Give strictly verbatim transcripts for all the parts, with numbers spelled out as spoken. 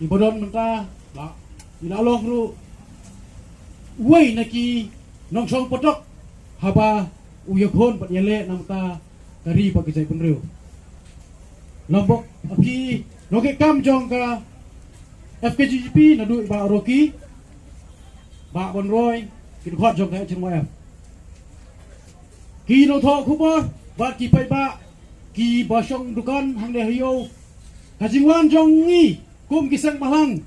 Ba don mynta, ba, ïa la long ruh uwei na ki nongshong patok haba u ïakhun bad ïaleh na mynta ka ri bad ka jaitbynriew. Lambok, a phi nongkit kam jong ka F K J G P, naduh i Bah Rocky, Bah Bonroi, ki dkhot jong ka H N Y F, ki nongthoh khubor bad ki paidbah kiba shong dukan hangne ha ïew. Ka jingwan jong ngi kum ki seng bhalang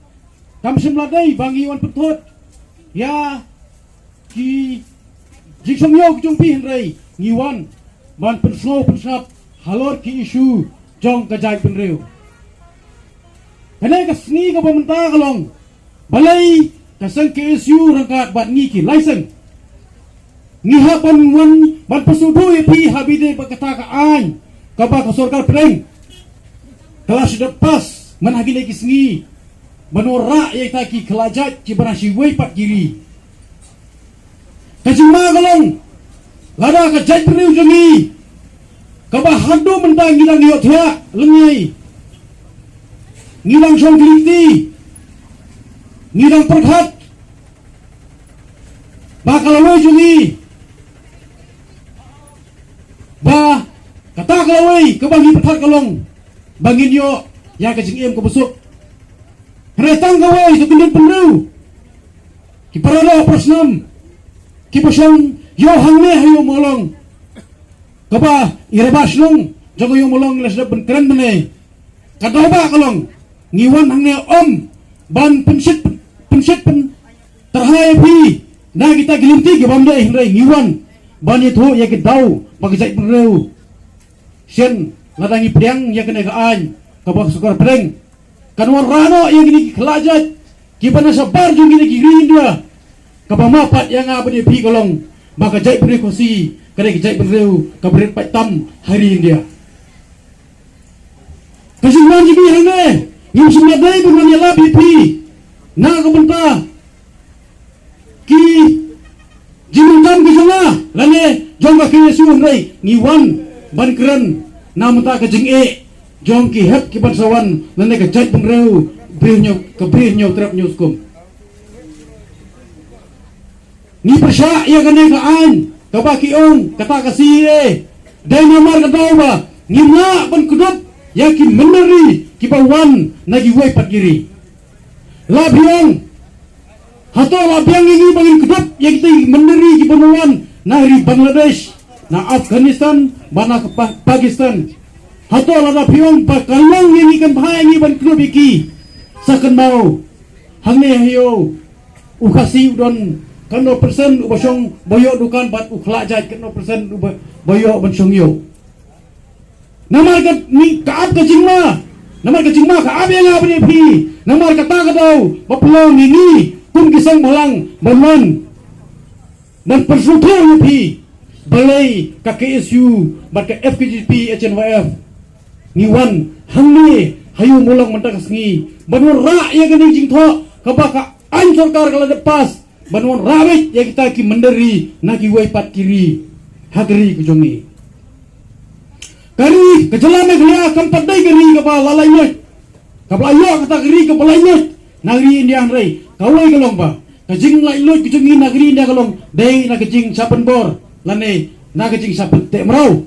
kam shym la dei ba ngi wan pynthut ïa ki jingshong ïew ki jong phi, hynrei ngi wan ban pynsngew pynsngap halor ki issue jong ka jaitbynriew. Kane ka sngi kaba mynta ka long, balei ka seng K S U ryngkat bad ngi ki lai seng ngi hap ban wan ban pynsngewthuh ïa phi ha bynta ba kata ka aiñ kaba ka sorkar pdeng ka la shu dep pass man ha kine ki sngi, ban wanrah ïa kita ki khlajait kiba na shi wei pat ki ri. Ka jingma ka long, lada ka jaitbynriew jong ngi kaba haduh mynta ngi dang ïohthiah lyngngai, ngi dang shong kylli kti, ngi dang pyrkhat ba ka lawei jong ngi, ba kata ka lawei kaba ngi pyrkhat ka long ba ngin ïoh ïa ka jingim kaba suk. Hynrei tang kawei ka kyndit bynriew, ki para doh para snam kiba shong ïew hangne ha ïew Mawlong, kaba i Rangbah Shnong jong ka ïew Mawlong la sdang ban kren mynne. Ka daw ba ka long, ngi wan hangne ym ban pynshit, pynshit pyn tyrha ïa phi na kita ki lynti ki bym dei, hynrei ngi wan ban ïathuh ïa ki daw ba ka jaitbynriew. Shen lada ngi pdiang ïa kane ka aiñ kaba ka sorkar pdeng, kan wanrah noh ïa kine ki khlajait kiba na shabar jong kine ki ri India. Kaba ma pat ïa nga bad ïa phi ka long ba ka jaitbynriew Khasi ka dei ka jaitbynriew kaba rit paid tam ha ri India. Ka jingwan jong ngi hangne, ngim shym la dei ban wan ïalap ïa phi na ka bynta ki jingdonkam ki jong nga lane jong ka K S U, hynrei ngi wan ban kren na bynta ka jingeh jong ki hep ki ban sa wan lane ka jaitbynriew, briew Hynñiew, ka briew Hynñiewtrep Hynñiewskum. Ngi pyrshah ïa kane ka aiñ kaba ki ong kata ka C A A dei namar ka daw ba ngim lah ban kdup ïa ki mynder ri kiba wan na kiwei pat ki ri. La phi ong, hato la biang ïa ngi ba ngin kdup ïa kita ki mynder ri kiba wan na ri Bangladesh, na Afghanistan bad na ka Pa-, Pakistan? Hato lada phi ong ba ka long ïa ngi, kan bha ïa ngi ban kdup ïa ki? Sa kynmaw, hangne ha ïew u Khasi u don katno persen uba shong ba ïoh dukan bad u khlajait katno persen uba, ba ïoh ban shong ïew. Namar ka, ni ka ap ka jingma, namar ka jingma ka ap ïa nga bad ïa phi. Namar kata ka daw ba pynlong ïa ngi kum ki seng bhalang ban wan ban pynsngewthuh ïa phi. Balei ka K S U bad ka F K J P H N Y F ngi wan hangne ha ïew Mawlong mynta ka sngi ban wanrah ïa kane ka jingthoh kaba ka aiñ sorkar ka la dep pass ban wanrah beit ïa kita ki mynder ri na kiwei pat ki ri ha ka ri ka jong ngi. Ka ri ka jylla Meghalaya kam pat dei ka ri kaba la laitluid, kaba la ïoh kata ka ri kaba laitluid na ka ri India, hynrei kawei ka long ba ka jinglaitluid ka jong ngi na ka ri India ka long dei na ka jingshah pynbor lane na ka jingshah pynteh mraw.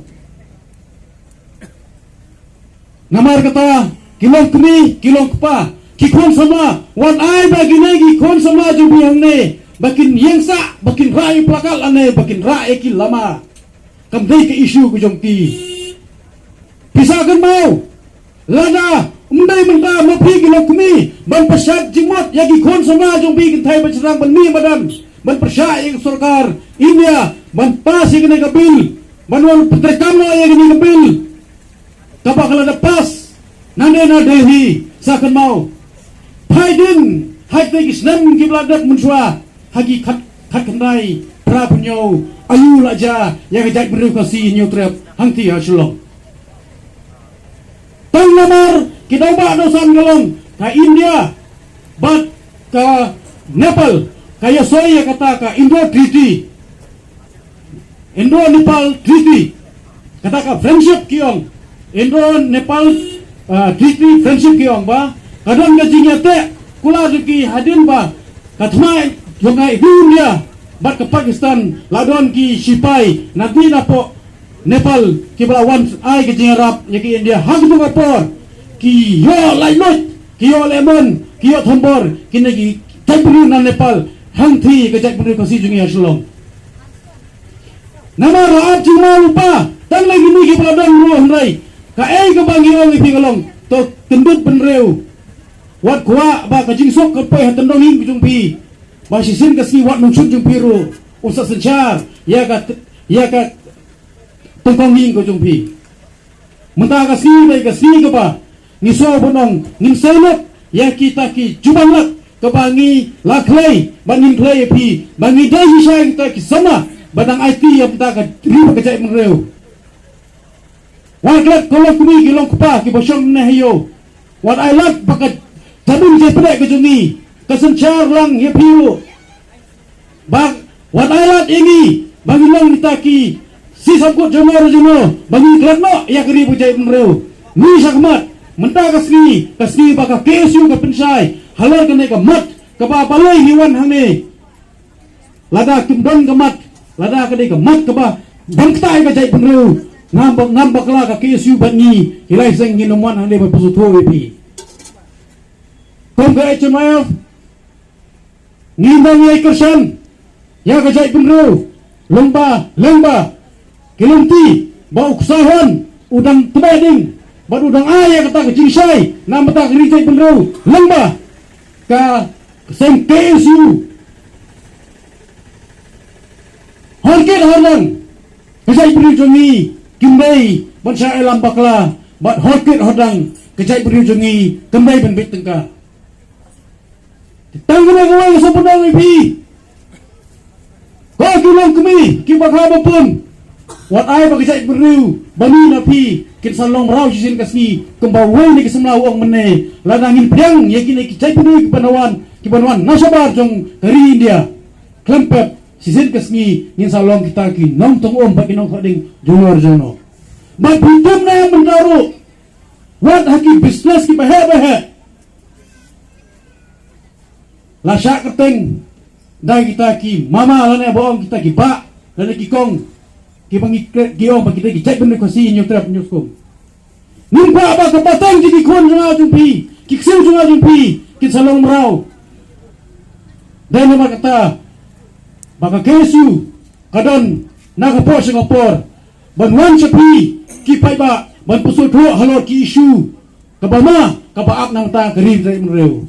Namar kata ki longkmie ki longkpa, ki khun samla, wat ai ba kine ki khun samla jong phi hangne ba kin ïeng sah, ba kin rah ïa ki placard lane ba kin rah ïa ki lama. Kam dei ka issue ka jong ki. Phi sa kynmaw, lada ym dei mynta ma phi ki longkmie ban pynshet jingmut ïa ki khun samla jong phi, kynthei bad shynrang, ban mih madan ban pyrshah ïa ka sorkar India ban pass ïa kane ka bill, ban wan pyntreikam noh ïa kane ka bill kaba ka la dep pass nangne na Delhi. Sa kynmaw, phai dien ha kitei ki snem kiba la dep mynshuwa, ha ki khat, khatkhyndai phra phew hynñiew aïu la jia ïa ka jaitbynriew Khasi Hynñiewtrep hangtei ha Shillong. Tang namar ki dawbah dawsan ka long ka India bad ka Nepal ka ïasoi ïa kata ka Indo Treaty, Indo-Nepal Treaty, kata ka friendship ki ong, Indo-Nepal, ah, Treaty friendship ki ong ba, Ka don ka jingïateh kular jong ki hadien ba ka thma jong ka India bad ka Pakistan, la don ki shipai na dih na poh Nepal kiba la wan ai ka jingïarap ïa ka India. Ha katu ka por ki ïoh laitluid, ki ïoh lehmon, ki ïoh thombor kine ki jaitbynriew na Nepal, hangtei ka jaitbynriew Khasi jong ngi ha Shillong. Namar la ap jingma lypa tang lei kine kiba la don ruh, hynrei kaei kaba ngi ong ïa phi ka long, to kyndit bynriew. Wat kwah ba ka jingsuk ka poi ha tyndong ïing ka jong phi, ba shisien ka sngi wat nongshun jong phi ruh un sa synshar ïa ka, ïa ka tyngkong ïing ka jong phi. Mynta ka sngi dei ka sngi kaba ngi sngew ban ong ngin seilat ïa kita ki juban lak kaba ngi la khlei, ba ngin khlei ïa phi, ba ngi dei shisha kita ki samla ba dang aiti ïa mynta ka ri bad ka jaitbynriew. Wat klet ka long kmie ki long kpa kiba shong ne ha ïew. Wat ai lad ba ka jabieng jingpyneh ka jong ngi ka synshar lang ïa phi ruh. Ba wat ai lad ïa ngi ba ngi long kita ki shisha kut jongno jongno, ba ngi klet noh ïa ka ri bad ka jaitbynriew. Ngi sha khmat mynta ka sngi, ka sngi ba ka K S U ka pynshai halor kane ka mat kaba balei ngi wan hangne. Lada kim don ka mat, lada ka dei ka mat kaba ban ktah ïa ka jaitbynriew, ngam ba, ngam bakla ka K S U bad ngi, ki lai seng ngin ym wan hangne ban pynsngewthuh ïa phi. Kum ka H M I F, ngi dang ïai kyrshan ïa ka jaitbynriew lyngba, lyngba ki lynti ba u Ksai Hon u dang tbeh ding bad u dang ai ïa kata ka jingshai na bynta ka ri jaitbynriew lyngba ka seng K S U. Hor kit hor dang ka jaitbynriew jong ngi kim dei ban shah ïalam bakla, bad hor kit hor dang ka jaitbynriew jong ngi kim dei ban bit tyngka. Tang kane kawei nga sngewpyndonkam ïa phi, ko ki longkmie kiba kha ba pun, wat ai ba ka jaitbynriew ba mih na phi kin sa long mraw shisien ka sngi kumba uwei na ki samla u ong mynne. Lada ngin pdiang ïa kine ki jaitbynriew kiba na wan, kiba na wan na shabar jong ka ri India khlem pep, shisien ka sngi ngin sa long kita ki nongtong um bad ki nongkhoh ding jongno jongno. Bad phi tip ne em mynta ruh, wat ha ki business kiba heh ba heh, la shah kyrteng da kita ki mama lane ba ong kita ki bah lane ki kong, kiba ngi kren, ki ong ba kita ki jaitbynriew Khasi Hynñiewtrep Hynñiewskum. Ngim kwah ba ka pateng jong ki khun jong nga jong phi, ki ksiew jong nga jong phi kin sa long mraw. Dei namar kata ba ka K S U ka don na ka por sha ka por ban wan sha phi ki paidbah ban pynsngewthuh halor ki issue kaba ma kaba ap na bynta ka ri bad ka jaitbynriew.